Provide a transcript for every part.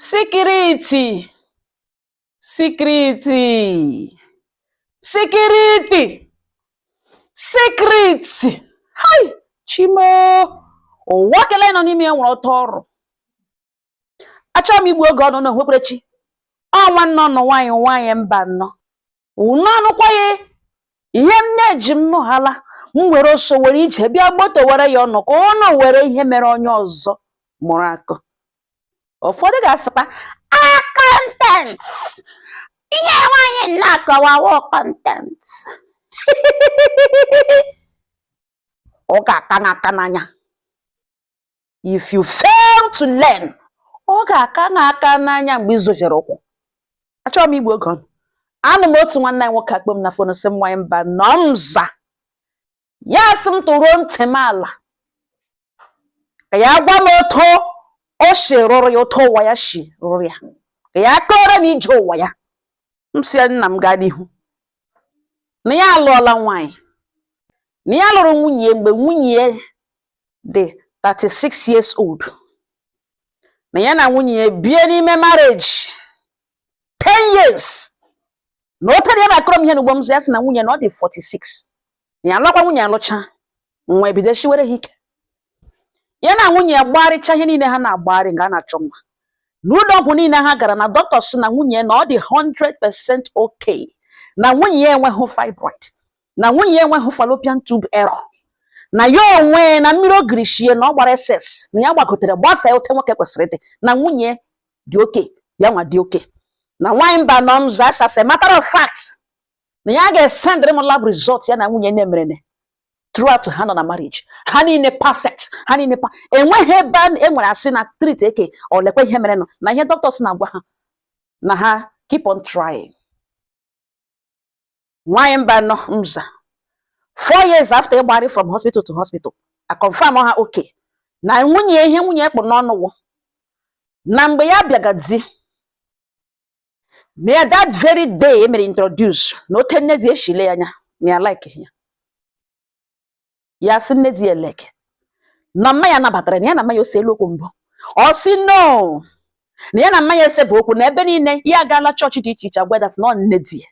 Secret, secret, secret, secret. Hai, chimo! Ụwa kele nọ n'ime ya nwere ọtọ ọrụ. Achọghị m igbu oge ọnụ na onwekwerechi. Ọ nwanne ọnụ nwaanyị nwaanyị mba nnọọ. Unu anụkwaghị ihe m na-eji m nụghala m were ọsọ were ije bịa gbotowere ya ọnụ ka ụnụ were ihe mere onye ọzọ mụrụ akọ. Ụfọdụ ga-asịkwa a content, ihe nwaanyị na-akọwawo content. Ọ ga-aka n'aka n'anya. If you fail to learn, ọ ga-aka n'aka n'anya mgbe ị zojere ụkwụ. Achọghị m igbu oge ọnụ. Anụ m otu nwanne anyị nwoke akpọ m na phone, sị m, "Nwaanyị mba nọ m za." Ya sị m tụruo ntị m ala ka ya gwa m otu o si rụrụ ya, otu ụwa ya si rụrụ ya, ka ya kọrọ m ije ụwa ya. M sị ya, "Nna m, gaa n'ihu." Na ya alụọla nwaanyị, na ya lụrụ nwunye mgbe nwunye ya dị 36 years old, na ya na nwunye ya bie n'ime marriage 10 years. Na o tere ya na-akọrọ m ihe n'ugbo m, ya sị na nwunye na ọ dị 46, na ya alụkwa nwunye, alụcha nwa, ebido shiwere ha ike. Ya na nwunye ya gbagharịcha ihe niile ha na-agbagharị nga a na-achọ nwa n'ụlọ ọgwụ niile ha gara, na dọkịta sị na nwunye na ọ dị 100% okay, na nwunye ya enweghị fibroid, na nwunye ya enweghị fallopian tube error, na ya onwe na mmiri ogiri shie na ọ gbara ss, na ya gbagotere gbafee ote nwoke kwesịrị ịdị, na nwunye dị okay, ya nwa dị okay. Na nwaanyị mba nọ m za, as a matter of fact, na ya ga-esendịrị m lab result ya na nwunye na-emerene throughout ha nọ na marriage, ha niile perfect, ha niile pa enweghị ebe e nwere asị na treat eke ọ lekwa ihe mere nọ, na ihe doctors na-agwa ha na ha keep on trying. Nwaanyị mba nọ mza, 4 years after ịgbari from hospital to hospital, a confirm ha okay na nwunye, ihe nwunye kpụ n'ọnụ wụ na mgbe ya bịaga di na ya, that very day e mere introduce, na ote nne di eshile ya anya na ya like ya. Ya sị nne di ya eleke na mma ya nabatara na ya na mma ya ose elu okwu mbụ. Ọ sị no, na ya na mma ya esebe okwu na ebe niile ya agaala chọọchị dị iche iche agwa that na ọ nne di ya.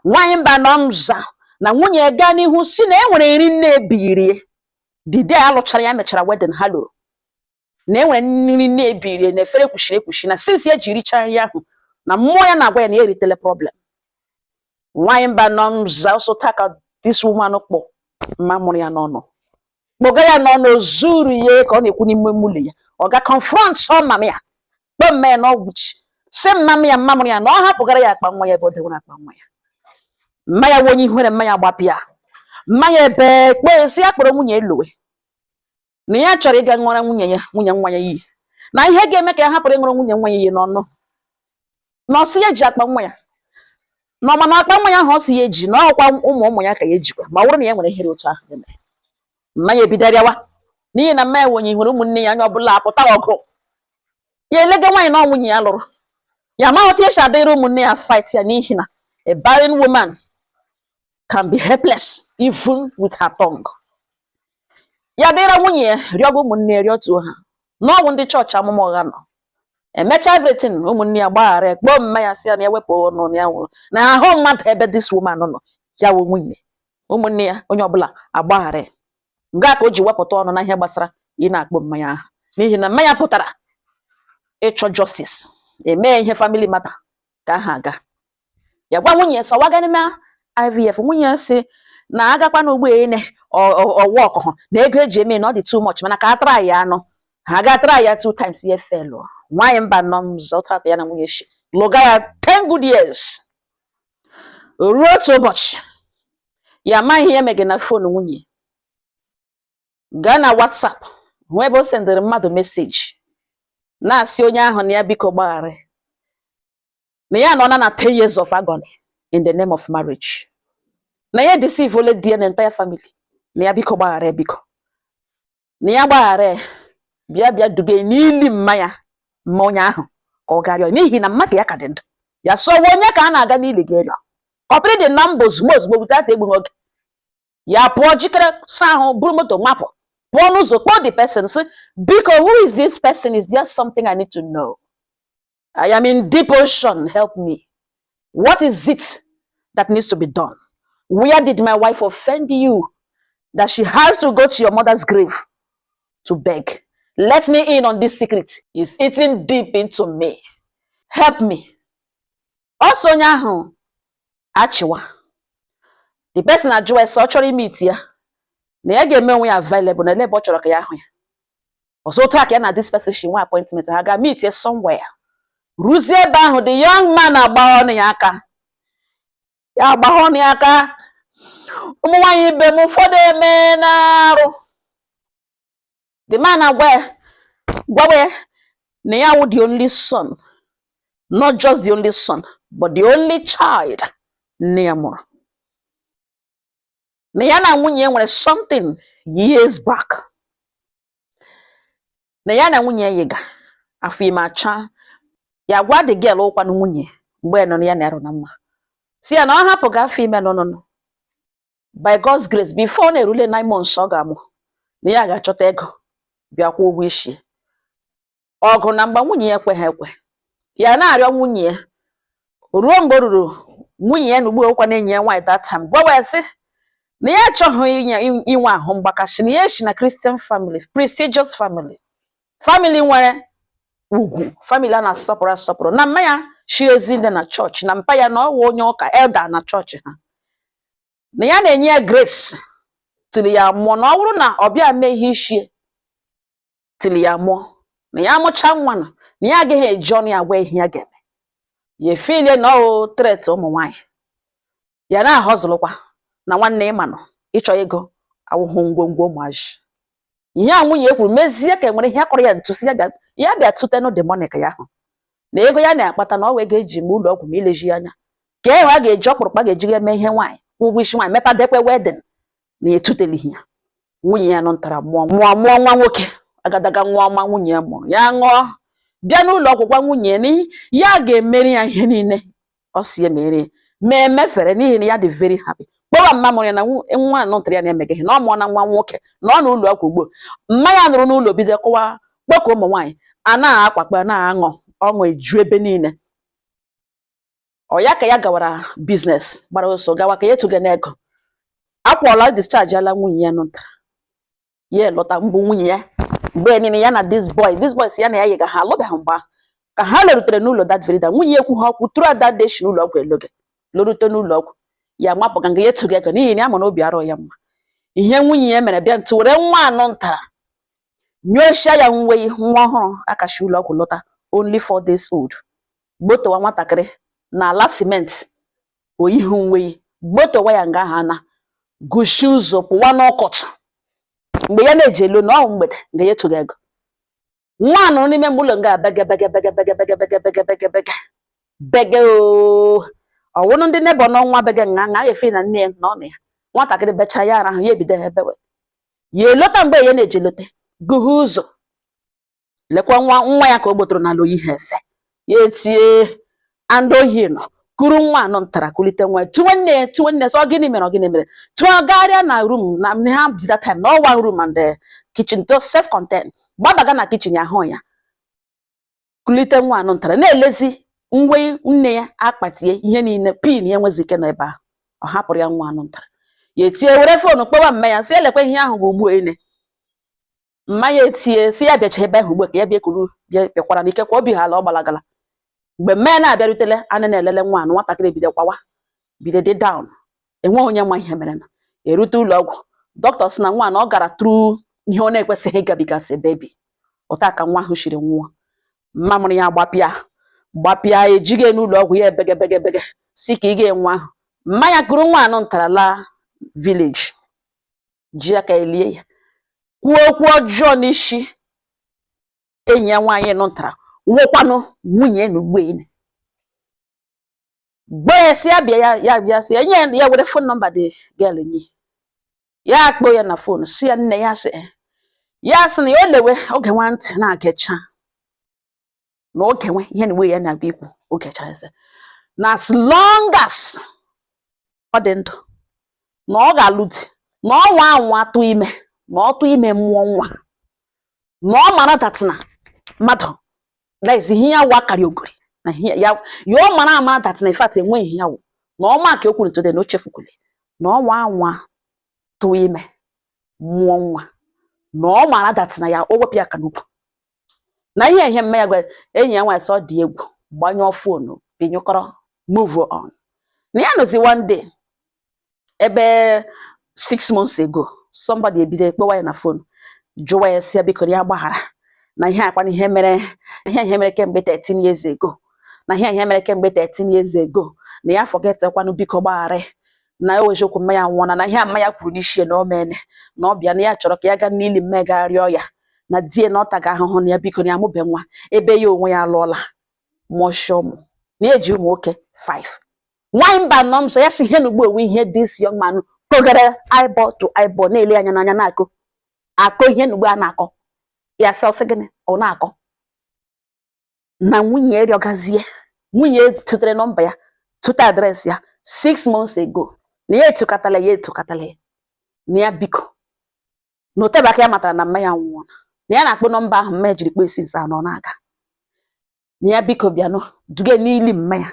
Nwaanyị mba nọ mza, na nwunye gaa n'ihu si na e nwere nri nne ebirie the day alụchara ya, mechara wedding ha lụrụ, na e nwere nri nne ebirie na efere kwuchiri ekwuchi, na since eji richa nri ahụ, na mmụọ ya na-agwa ya na ya eritele problem. Nwaanyị mba nọ mza, ọsọ taa ka this woman kpọ mma mụrụ ya n'ọnụ, kpọga ya n'ọnụ zuru ya ka ọ na-ekwu n'ime ụlọ ya. Ọ ga confront ọ mama ya, kpọọ mma ya n'ọgwụchi, sị mma m ya, mma mụrụ ya, na ọ hapụgara ya akpa nwa ya ebe o dewere akpa nwa ya. Mma ya nwe onye ihere, mma ya gbapịa mma ya ebe kpee, sị ya kpọrọ nwunye elowe, na ya chọrọ ịga ṅụọra nwunye ya, nwunye nwa ya iyi, na ihe ga-eme ka ya hapụrụ ịṅụrụ nwunye nwa ya iyi n'ọnụ, na ọ sị ya ji akpa nwa ya, na ọma na akpa nwa ya ahụ ọ sị ya eji, na ọkwa ụmụ ụmụ ya ka ya ejikwa, ma ọ bụrụ na ya nwere ihere otu ahụ eme. Mma ya ebido rịawa n'ihi na mma ya wenye ihere ụmụnne ya anya ọbụla apụta ọgụ ya elega nwaanyị na ọ nwunye ya lụrụ ya, amaghị otu esi adịrị ụmụnne ya fight ya, n'ihi na a barren woman can be helpless even with her tongue. Ya dịra nwunye ya rịọga ụmụnne ya, rịọtuo ha n'ọgwụ ndị chọọchị amụma ụgha nọ, emecha everything, ụmụnne ya gbaghara ya, kpọọ mma ya, sị ya na ewepụ ọnụ na ya nwụrụ na ahụ mmadụ ebe this woman nọ, ya wụ nwunye ụmụnne ya, onye ọbụla agbaghara ya. Nga ka o ji wepụta ọnụ na ihe gbasara ị na-akpọ mmanya ahụ, n'ihi na mmanya pụtara ịchọ justice, eme ihe family matter ka aha aga. Ya gwa nwunye ya sọwaga n'ime IVF. Nwunye ya sị na agakwa n'ugbo ene ọwa ọkụ na ego eji eme na ọ dị too much, mana ka a try ya anụ ha ga try ya two times, ya felụ. Nwaanyị mba nọ m zọtata, ya na nwunye shi lụga ya 10 good years. Ruo otu ụbọchị, ya amaghị ihe mege na phone nwunye, gaa na WhatsApp hụ ebe o sendịrị mmadụ message na-asị onye ahụ na ya biko gbaghara, na ya nọ na 10 years of agony in the name of marriage, na ya deceive ole di ya na entire family, na ya biko gbaghara ya, biko na ya gbaghara ya, bịa bịa dube n'ili mma ya, mma onye ahụ ka ọ garịọ, n'ihi na mmadụ ya ka dị ndụ. Ya sọwa onye ka a na-aga n'ili ga-erịọ kọpịrị dị na mba ozugbo ozugbo without egbughị oge. Ya pụọ jikere saa ahụ, buru moto mapụ. Pụọ n'ụzọ, kpọọ the person, sị, "Biko, who is this person? Is there something I need to know? I am in deep ocean, help me. What is it that needs to be done? Where did my wife offend you that she has to go to your mother's grave to beg? Let me in on this secret. It's eating deep into me. Help me." Ọsọ onye ahụ achịwa. The person ajụwa ese ọ chọrọ ime ya na ya ga-eme onwe ya available na ele ebe ọ chọrọ ka ya hụ ya. Ọzọ, otu a ka ya na this person shi nwe appointment, ha ga meet ya somewhere. Ruzie ebe ahụ, the young man agba ọnụ ya aka, ya agbagha ọnụ ya aka. Ụmụ nwaanyị ibe m, ụfọdụ eme na-arụ. The man agwa ya, gwawa ya na ya wụ the only son, not just the only son, but the only child nne ya mụrụ, na ya na nwunye ya nwere something years back, na ya na nwunye ya yiga afọ ime acha. Ya gwa the girl ụkwanụ nwunye mgbe ya nọ na ya na-arụ na mma, si ya na ọ hapụ ga afọ ime nọ nọ, by God's grace, before ọ na-erule 9 months ọ ga-amụ, na ya ga-achọta ego bịa kwụọ ụgwọ isi. Ọgụ na mgba, nwunye ya ekweghị ekwe. Ya na-arịọ nwunye ya ruo mgbe o ruru nwunye ya na ugbu okwa na enyi ya nwaanyị that time, gwawa ya sị na ya achọghị inwe ahụ mgbakasị, na ya esi na Christian family, prestigious family, family nwere ugwu, family a na-asọpụrụ asọpụrụ, na mma ya shiri ezi nne na chọọchị, na mpa ya na ọwụ onye ụka, elder na chọọchị ha, na ya na-enye ya grace tili ya mụọ, na ọ bụrụ na ọ bịa mee ihe ishie tili ya mụọ, na ya amụcha nwa, na ya agaghị eji ọnụ ya gwa ihe ya ga-eme ya. Efilie na ọ threat ụmụ nwaanyị ya na-ahọzụlụkwa na nwanne ịmanụ ịchọ ego awụhụ ngwongwo ụmụazị. Ihe a nwunye kwuru mezie ka enwere ihe akọrọ ya ntụ, si ya bịa, ya bịa tụtenụ the money ka ya hụ na ego ya na-akpata na ọ wee ga-eji ma ụlọ ọgwụ ma ilezi ya anya ka e a ga-eji ọkpụrụkpa ga-eji eme ihe nwaanyị, kwụ ụgwọ isi nwaanyị, mepadekwe wedding, na etutelighị ya. Nwunye ya nọ ntara mụọ mụọ mụọ nwa nwoke, agadaga nwa ọma nwunye ya mụrụ. Ya ṅụọ bịa n'ụlọ ọgwụ gwa nwunye ya na ya ga-emeri ya ihe niile ọ si ya mere ma emefere, n'ihi na ya dị very happy. Kpọwa mma mụrụ ya na nwa anọ ntara ya na-emeghị na ọ mụọ na nwa nwoke na ọ n'ụlọ ọgwụ ugbo. Mma ya nụrụ n'ụlọ, bido kụwa kpọkọ ụmụ nwaanyị a na-akwakpa na-aṅụ ọṅụ eju ebe niile. Ọ ya ka ya gawara business, gbara ọsọ gawa ka ya etuga n'ego akwụọla discharge ala nwunye ya nụ ntara ya lọta mbụ. Nwunye ya mgbe niile ya na this boy si ya na ya yiga ha alụbeghị. Mgbe ahụ ka ha lerutere n'ụlọ that very day, nwunye ekwu ha okwu throughout that day. Shi n'ụlọ ọgwụ eloge lorute n'ụlọ ọgwụ, ya mapụga nga ya etuga ego, n'ihi na ya ma na obi arọ ya mma. Ihe nwunye ya mere, bịa ntụ were nwa anọ ntara nyocha ya nwe nwa ọhụrụ akashi ụlọ ọgwụ lọta, only 4 days old, gbotowa nwatakịrị n'ala simenti oyihi nweyi, gbotowa ya nga ahụ ana gushi ụzọ pụwa n'ọkọchị. Mgbe ya na-eji elu na ọ mgbede nga ya etuga ego, nwa nọrọ n'ime mgbe ụlọ nga bege bege bege bege bege bege bege bege bege bege ooo. Ọwụnụ ndị neighbour n'ọnwa bege nga nga efe na nne ya na ọ na ya nwatakịrị becha ya ara ahụ, ya ebido ya ebewe. Ya elota mgbe ya na-eji elote gụhe ụzọ, lekwa nwa nwa ya ka o gbotoro n'ala oyi ha efe. Ya etie andị ohi nọ kuru nwa anọ ntara kulite nwa ya, tụwe nne ya, tụwe nne, sọ gịnị mere, ọ gịnị mere? Tụọ gagharịa na room na ha bi that time na ọ one room and the kitchen, just self contained. Gbabaga na kitchen, ya hụ ya kulite nwa anọ ntara na-elezi nwe nne ya akpatie ihe niile pin ya nwezi ike nọ ebe ahụ. Ọ hapụrụ ya nwa anọ ntara. Ya etie were phone kpọwa mma ya, si elekwa ihe ahụ bụ ugbu ene. Mma ya etie si ya bịacha ebe ahụ ugbu a, ka ya bịa kuru bịa bịakwara n'ikekwa obi ha ala ọ gbalagala. Mgbe mma ya na-abịarutele, ana na-elele nwa anụ nwatakịrị ebido kwawa, bido dị down. Enweghị onye ma ihe mere na erute ụlọ ọgwụ. Dọkịta sị na nwa na ọ gara through ihe ọ na-ekwesịghị ịgabigasị baby ụta ka nwa ahụ shiri nwụọ. Mma mụrụ ya gbapịa gbapịa, ejighị n'ụlọ ọgwụ ya ebege bege bege si ka ị ga-enwe ahụ. Mma ya kuru nwa anọ ntara laa village, ji aka elie ya, kwuo okwu ọjọọ n'isi enyi ya nwaanyị nọ ntara nwụkwanụ nwunye na ugboelu gba ya, si ya bịa. Ya bịa, si ya nye ya were phone number the girl nye ya, akpọ ya na phone, si ya nne ya, sị ya sị na ya o lewe oge nwa ntị na-agecha na oge nwe ihe na uwe ya na-abịa ikwu ogecha ya, sị na as long as ọ dị ndụ na ọ ga-alụ di, na ọ nwa anwa atụ ime Na ọtụ ime mmụọ nwa, na ọ mara that na mmadụ, that is, ihe ya wụ akarị ogori na ihe ya ya ọ mara ama that na in fact enweghị ihe ya wụ na ọma ka o kwuru today na o chefukwule na ọnwa anwa tụọ ime mụọ nwa, na ọ mara that na ya o wepụ ya aka n'ukwu na ihe mme ya gwara enyi ya nwaanyị sị ọ dị egwu, gbanyụọ phone, pinyụkọrọ, move on. Na ya nọzi one day ebe 6 months ago, somebody ebido ekpewa ya na phone, jụwa ya sị ya biko ya gbaghara na ihe akwa na ihe mere, ihe mere kemgbe 13 years ago, na ihe mere kemgbe 13 years ago, na ya forget kwanụ, biko gbaghara, na o eziokwu mma ya nwụọna, na ihe a mma ya kwuru n'isi ya na o mene, na ọ bịa na ya chọrọ ka ya gaa n'ili mme ga rịọ ya na die na ọ taga ahụhụ, na ya biko na ya amụbe nwa ebe ya onwe ya alụọla mụọchie ụmụ, na ya eji ụmụ nwoke 5. Nwaanyị mba nọ m sọ ya si ihe na ugbu ewe ihe this young man kpogara eyeball to eyeball, na-ele anya n'anya, na-akọ akọ ihe na ugbu a na-akọ ya sị ọsị gịnị ọ na-akọ na nwunye rịọgazie, nwunye tụtere nọmba ya, tụta address ya 6 months ago, na ya etukatala ya, etukatala ya, na ya biko, na otebe aka ya matara na mma ya nwụọ, na ya na-akpọ nọmba ahụ mma ya jiri kpọọ isi nsa na ọ na-aga, na ya biko bịanụ duga n'ili mma ya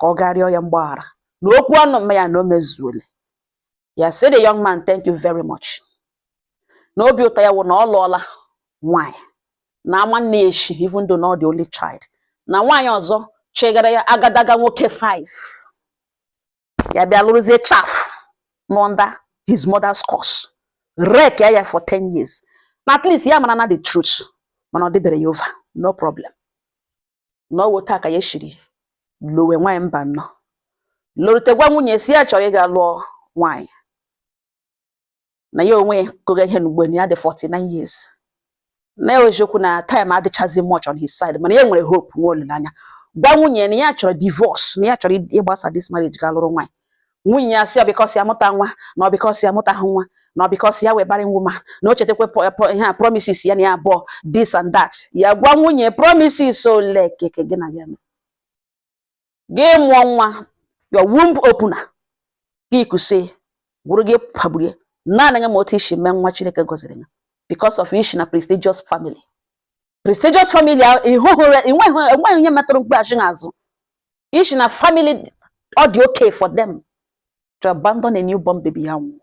ka ọ gaa rịọ ya mgbaghara na okwu ọnụ mma ya na o mezuole. Ya sị the young man, "Thank you very much." Na obi ụtọ ya wụ na ọ lụọla nwaanyị na ama nne ya eshi, even though na ọ dị only child, na nwaanyị ọzọ chegara ya agadaga nwoke 5, ya bịa lụrụzie chaff under his mother's curse, wreck ya for 10 years, na at least ya mara na the truth, mana ọ dịbere ya over, no problem. Na ọ wụ taa ka ya shiri lowe. Nwaanyị mba nnọọ lorute gwa nwunye si ya chọrọ ịga lụọ nwaanyị, na ya onwe ya koga ihe n'ugbo, na ya dị 49 years, na ya eziokwu na time adịchazi much on his side, mana ya nwere hope, nwe olileanya. Gwa nwunye na ya chọrọ divorce, na ya chọrọ ịgbasa this marriage, ga lụrụ nwaanyị. Nwunye ya sị ọ because ya mụta nwa, na ọ because ya mụtahụ nwa, na ọ because ya wee barren woman, na o chetakwa ihe a promises ya na ya abụọ, this and that. Ya gwa nwunye, promises ole keke gị na ya mee? Gị mụọ nwa, your womb opener, gị kwụsị gwụrụ gị pagburie naanị gị, ma otu isi mee nwa Chineke gọziri ya because of ishi na prestigious family, prestigious family ịhụhụ enweghị onye metụrụ mkpaghachi n'azụ, ishi na family ọ dị okay for them to abandon a newborn baby ya nwụọ,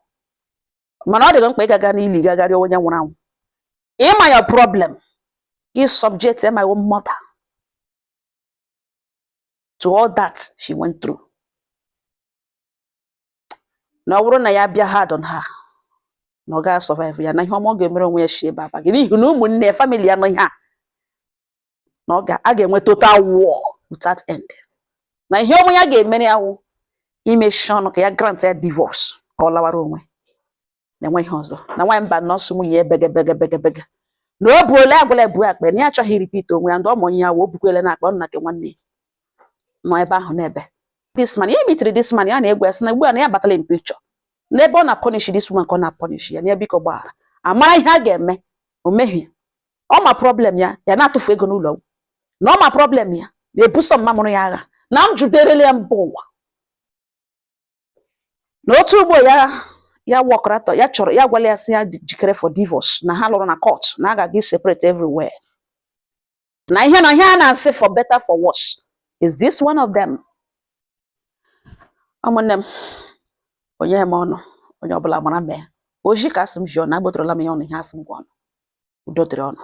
mana ọ dịghị mkpa ịgaga n'ili gagarị onye nwụrụ anwụ. Ịma your problem, gị subject my own mother to all that she went through, na ọ bụrụ na ya bịa hard on her, na ọ gaghị survive ya, na ihe ọma ọ ga-emere onwe ya shi ebe aba gị, n'ihi na ụmụnne family ya nọ ihe a, na ọ ga a ga-enwe total war without end, na ihe ọma ya ga-emere ya wụ imechi ọnụ ka ya grant ya divorce ka ọ lawara onwe, na enwe ihe ọzọ. Na nwaanyị mba nọọsụ nwunye ya bege bege bege bege na o buola agwala ebu akpa, na ya achọghị repeat onwe ya, ndị ọmụ onye ya wee o bukwele na akpa ọ nna nke nwanne nọ ebe ahụ n'ebe this man ya mitiri this man ya na-egwu ya sị na ugbu a na ya batala in picture n'ebe ọ na-punish this woman, ka ọ na-punish ya, na ya biko gbaghara, amara ihe a ga-eme o mehie. Ọ ma problem ya, ya na-atụfu ego n'ụlọ ọgwụ, na ọ ma problem ya na-ebuso mma mụrụ ya agha, na m juderele ya mba ụwa, na otu ugbo ya ya wọkọrọ atọ ya chọrọ ya gwala ya sị ya jikere for divorce, na ha lụrụ na court, na a ga-aga separate everywhere, na ihe na ihe a na-asị for better for worse, is this one of them? Ụmụnne m, onye m ọnụ onye ọbụla mara mee oji ka asị m ji ọnụ agbotorola m ya ọnụ, ihe asị m gwa ọnụ, udo dịrị ọnụ.